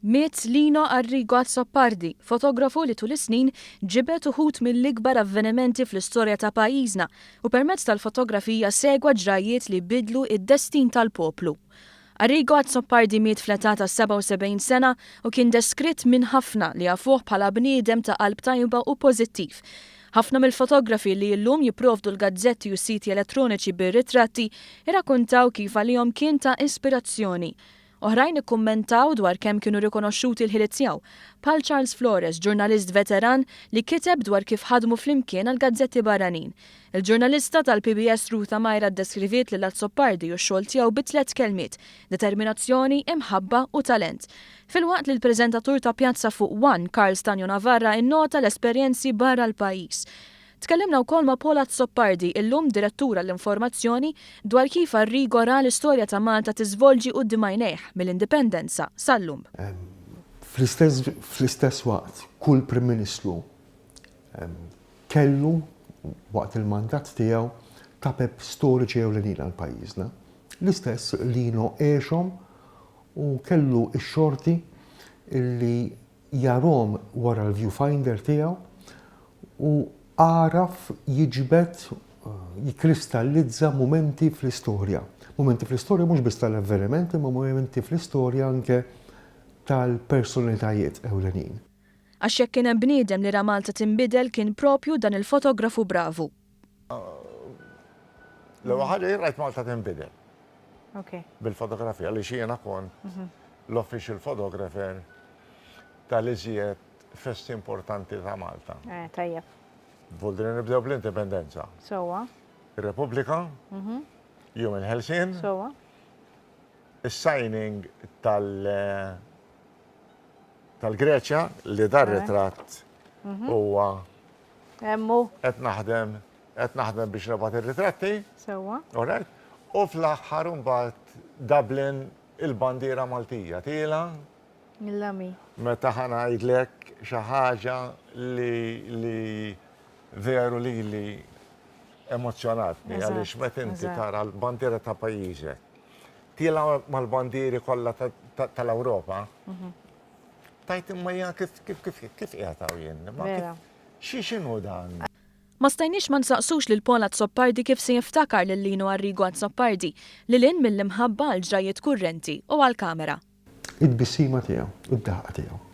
Miet Lino Arrigo Azzopardi, fotografu li tul is-snin ġibed uħud mill-ikbar avvenimenti fl-istorja ta' pajjiżna u permezz tal-fotografija segwa ġrajjiet li bidlu d-destin tal-poplu. Arrigo Azzopardi miet fl-età ta' 77 sena u kien deskritt minn ħafna li jafuh bħala bniedem ta' qalb tajba u pożittiv. Ħafna mill-fotografi li llum jipprovdu l-gazzetti u s-siti elettroniċi bir-ritratti irrakkuntaw kif għalihom kien ta' ispirazzjoni. Oħrajn ikkummentaw dwar kemm kienu rikonoxxuti l-ħiliet tiegħu, bħal Charles Flores, ġurnalist veteran li kiteb dwar kif ħadmu flimkien għal gazzetti barranin. Il-ġurnalista tal-PBS Ruth Amaira ddeskriviet lil Azzopardi u x-xogħol tiegħu bi tlett kelmiet, determinazzjoni, imħabba u talent. Filwaqt li l-preżentatur ta' Pjazza fuq One, Karl Stagno Navarra innota l-esperjenzi barra l-pajjiż. Tkellimna wkoll ma' Paul Azzopardi, illum Direttur għall-Informazzjoni, dwar kif Arrigo ra l-istorja ta' Malta tiżvolġi quddiem għajnejh mill-Indipendenza sal-lum. Fl-istess waqt, kull Prim Ministru kellu waqt il-mandat tiegħu tapep storiċi ewlenin għal pajjiżna. L-istess Lino għexhom u kellu x-xorti li jarahom wara l-viewfinder tiegħu u għaraf jiġbed, jikkristallizza mumenti fl-istorja. Mumenti fl-istorja mhux biss tal-avveniment imma mumenti fl-istorja anke tal-personalitajiet ewlenin. Għax jekk kien hemm bniedem li ra Malta tinbidel kien propju dan il-fotografu bravu. L-ewwel ħaġa jien rajt Malta tinbidel. Bil-fotografija li jiena kont l-official photographer tal-iżjed festi importanti ta' Malta. Eh, tajjeb. Vuldri nibdew bl-indipendenza. Sewwa. Ir-Repubblika, Jum il-Ħelsien. Sewwa. Is-signing tal- tal-Greċja li dar ritratt huwa Hemm hu. Qed naħdem, qed naħdem biex nibgħat ir-ritratti. Sewwa. All right. U fl-aħħar imbagħad Dublin il-bandiera Maltija tiela. Mill-lami. Meta ħa ngħidlek xi ħaġa li li veru lili emozzjonatni għaliex meta inti tara l-bandiera ta' pajjiżek tiela mal-bandieri kollha tal-Ewropa. Tajt imma jiena kif kif kif kif qiegħed hawn jien? Ma kif xi x'inhu dan? Ma stajniex ma nsaqsux lil Paul Azzopardi kif se jiftakar lil Lino Arrigo Azzopardi, lil hinn mill-imħabba għall-ġrajjiet kurrenti u għall-kamera. It-tbissima tiegħu u d-daħqa tiegħu.